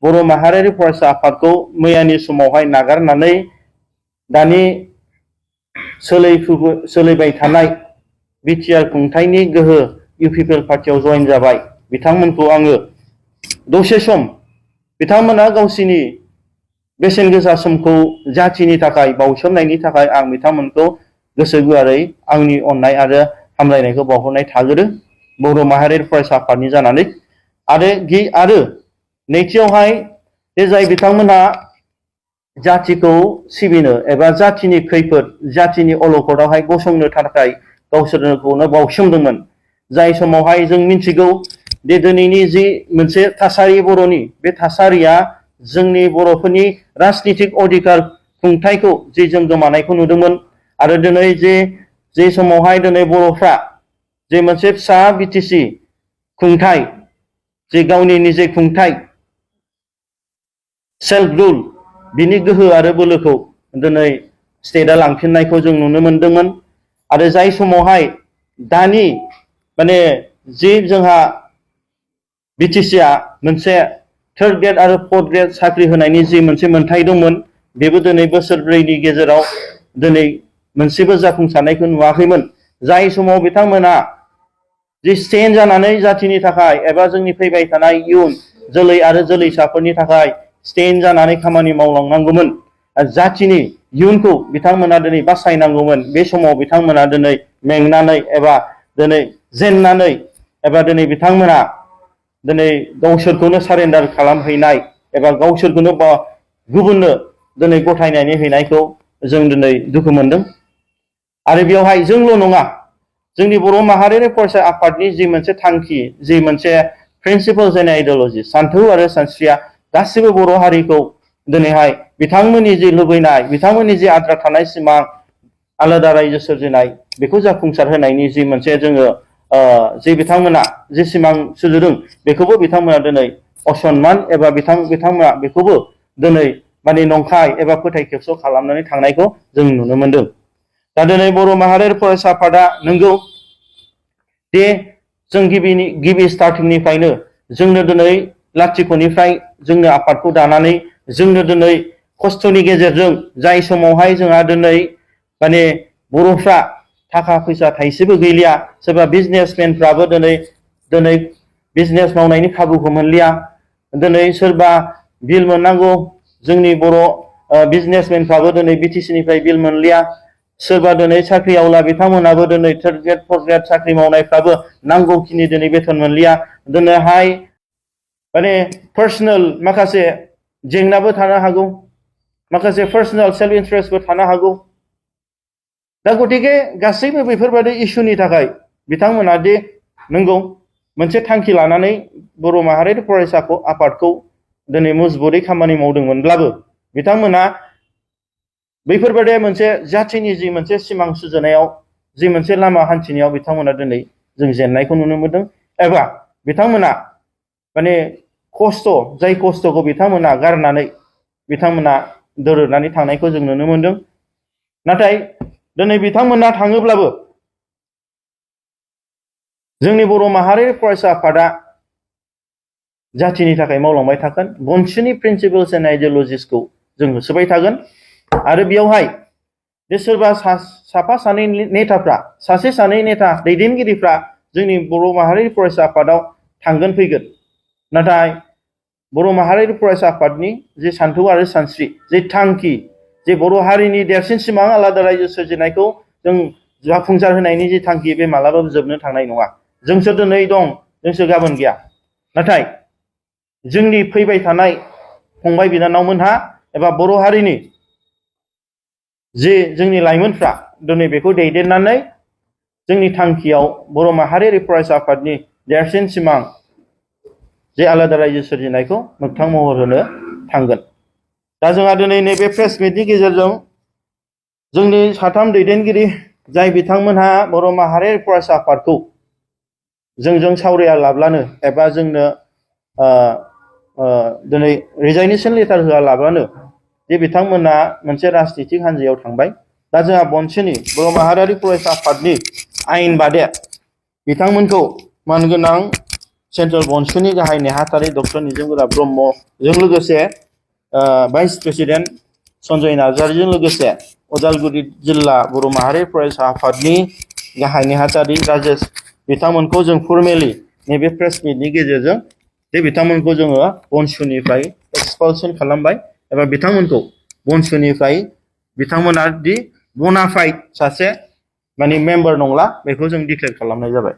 बर' माहारियारि फरायसा आफादखौ मैयानि समावहाय नागारनानै दानि सोलिबाय थानाय बिटिआर खुंथायनि गोहो इउपिपिएल पार्टियाव जयेन जाबाय बिथांमोनखौ आङो दसे सम बिथांमोना गावसिनि बेसेन गोसा समखौ जाथिनि थाखाय बावसोमनायनि थाखाय आं बिथांमोनखौ गोसो गुवारै आंनि अननाय आरो हामलायनायखौ बावहरनाय थागोरो बर' माहारियारि फरायसा आफादनि जानानै आरो नैथियावहाय जे जाय बिथांमोना जातिखौ सिबिनो एबा जातिनि खैफोद जातिनि अलखदावहाय गसंनो थाखाय गावसोरखौनो बावसोमदोंमोन जाय समावहाय जों मिथिगौ दे दिनैनि जि मोनसे थासारि बर'नि बे थासारिया जोंनि बर'फोरनि राजनितिक अधिकार खुंथायखौ जे जों गोमानायखौ नुदोंमोन आरो दिनै जे समावहाय दिनै बर'फ्रा जे मोनसे फिसा बिटिसि खुंथाय जे गावनि निजे खुंथाय सेल्फ रुल बिनि गोहो आरो बोलोखौ दिनै स्टेटआ लांफिननायखौ जों नुनो मोनदोंमोन आरो जाय समावहाय दानि माने जे जोंहा बिटिसिआ मोनसे थार्ड ग्रेड आरो फोर्थ ग्रेड साख्रि होनायनि जि मोनसे मोन्थाय दंमोन बेबो दिनै बोसोरब्रैनि गेजेराव दिनै मोनसेबो जाफुंसारनायखौ नुवाखैमोन जाय समाव बिथांमोना जि स्टेन्ड जानानै जातिनि थाखाय एबा जोंनि फैबाय थानाय इयुन जोलै आरो जोलैसाफोरनि थाखाय स्टेन्ड जानानै खामानि मावलांनांगौमोन जातिनि इयुनखौ बिथांमोना दिनै बासायनांगौमोन बे समाव बिथांमोना दिनै मेंनानै एबा दिनै जेननानै एबा दिनै बिथांमोना दिनै गावसोरखौनो सारेन्डार खालामहैनाय एबा गावसोरखौनो गुबुननो दिनै गथायनानै हैनायखौ जों दिनै दुखु मोनदों आरो बेवहाय जोंल' नङा जोंनि बर' माहारियारि फरायसा आफादनि जि मोनसे थांखि जि मोनसे प्रिन्सिपल्स एन्ड आइडियलजि सान्थौ आरो सानस्रिया गासिबो बर' हारिखौ दिनैहाय बिथांमोननि जि लुबैनाय बिथांमोननि जि आद्रा थानाय सिमां आलादा रायजो सोरजिनाय बेखौ जाफुंसार होनायनि जि मोनसे जोङो जे बिथांमोना जे सिमां सुजुदों बेखौबो बिथांमोना दिनै असनमान एबा बिथांमोना बेखौबो दिनै माने नंखाय एबा फोथाय खेबस' खालामनानै थांनायखौ जों नुनो मोनदों दा दिनै बर' माहारियारि फरायसा आफादा नंगौ दे जों गिबि स्टार्टिंनिफ्रायनो जोंनो दिनै लाथिख'निफ्राय जोंनो आफादखौ दानानै जोंनो दिनै खस्थ'नि गेजेरजों जाय समावहाय जोंहा दिनै माने बर'फ्रा थाखा फैसा थाइसेबो गैलिया सोरबा बिजनेसमेनफ्राबो दिनै बिजनेस मावनायनि खाबुखौ मोनलिया दिनै सोरबा बिल मोननांगौ जोंनि बर' बिजनेसमेनफ्राबो दिनै बिटिसिनिफ्राय बिल मोनलिया सोरबा दिनै साख्रि आवला बिथांमोनाबो दिनै थार्ड ग्रेड फोर्थ ग्रेड साख्रि मावनायफ्राबो नांगौखिनि दिनै बेथन मोनलिया दिनैहाय माने पार्सनेल माखासे जेंनाबो थानो हागौ माखासे पार्सनेल सेल्फ इन्टारेस्टबो थानो हागौ दा गतिके गासैबो बेफोरबायदि इस्युनि थाखाय बिथांमोना दि नंगौ मोनसे थांखि लानानै बर' माहारियारि फरायसा आफादखौ दिनै मजबुरै खामानि मावदोंमोनब्लाबो बिथांमोना बैफोरबायदि मोनसे जाथिनि जि मोनसे सिमां सुजुनायाव जि मोनसे लामा हान्थिनायाव बिथांमोना दिनै जों जेननायखौ नुनो मोनदों एबा बिथांमोना माने जाय खस्थ'खौ बिथांमोना गारनानै बिथांमोना दोरोदनानै थांनायखौ जों नुनो मोनदों नाथाय दिनै बिथांमोना थाङोब्लाबो जोंनि बर' माहारियारि फरायसा आफादा जातिनि थाखाय मावलांबाय थागोन बंसिनि प्रिन्सिपल्स एन्ड आइडियलजिसखौ जों होसोबाय थागोन आरो बेयावहाय जे सोरबा साफा सानै नेताफ्रा सासे सानै नेता दैदेनगिरिफ्रा जोंनि बर' माहारियारि फरायसा आफादाव थांगोन फैगोन नाथाय बर' माहारियारि फरायसा आफादनि जे सान्थौ आरो सानस्रि जे थांखि जे बर' हारिनि देरसिन सिमां आलादा रायजो सोरजिनायखौ जों जाफुंसार होनायनि जे थांखि बे मालाबाबो जोबनो थांनाय नङा जोंसो दिनै दं जोंसो गाबोन गैया नाथाय जोंनि फैबाय थानाय फंबाय बिनानावमोनहा एबा बर' हारिनि जे जोंनि लाइमोनफ्रा दिनै बेखौ दैदेननानै जोंनि थांखियाव बर' माहारियारि फरायसा आफादनि देरसिन सिमां जे आलादा रायजो सोरजिनायखौ मोगथां महर होनो थांगोन दा जोंहा दिनै नैबे प्रेस मिटनि गेजेरजों जोंनि साथाम दैदेनगिरि जाय बिथांमोनहा बर' माहारियारि फरायसा आफादखौ जोंजों सावराया लाब्लानो एबा जोंनो दिनै रिजाइनेसन लेटार होआलाब्लानो जे बिथांमोना मोनसे राजनितिक हान्जायाव थांबाय दा जोंहा बंसिनि बर' माहारियारि फरायसा आफादनि आयेन बादे बिथांमोनखौ मानगोनां सेन्ट्रेल बनसुनि गाहाय नेहाथारि डक्टर निजोमगोरा ब्रह्मजों लोगोसे भाइस प्रेसिडेन्ट सन्जय नार्जारिजों लोगोसे उदालगुरि जिल्ला बर' माहारि फरायसा आफादनि गाहाय नेहाथारि राजेश बिथांमोनखौ जों फर्मेलि नैबे प्रेस मिटनि गेजेरजों बे बिथांमोनखौ जोङो बनसुनिफ्राय एक्सपालसन खालामबाय एबा बिथांमोनखौ बनसुनिफ्राय बिथांमोना दि बनाफाइड सासे माने मेम्बार नंला बेखौ जों डिक्लेयार खालामनाय जाबाय।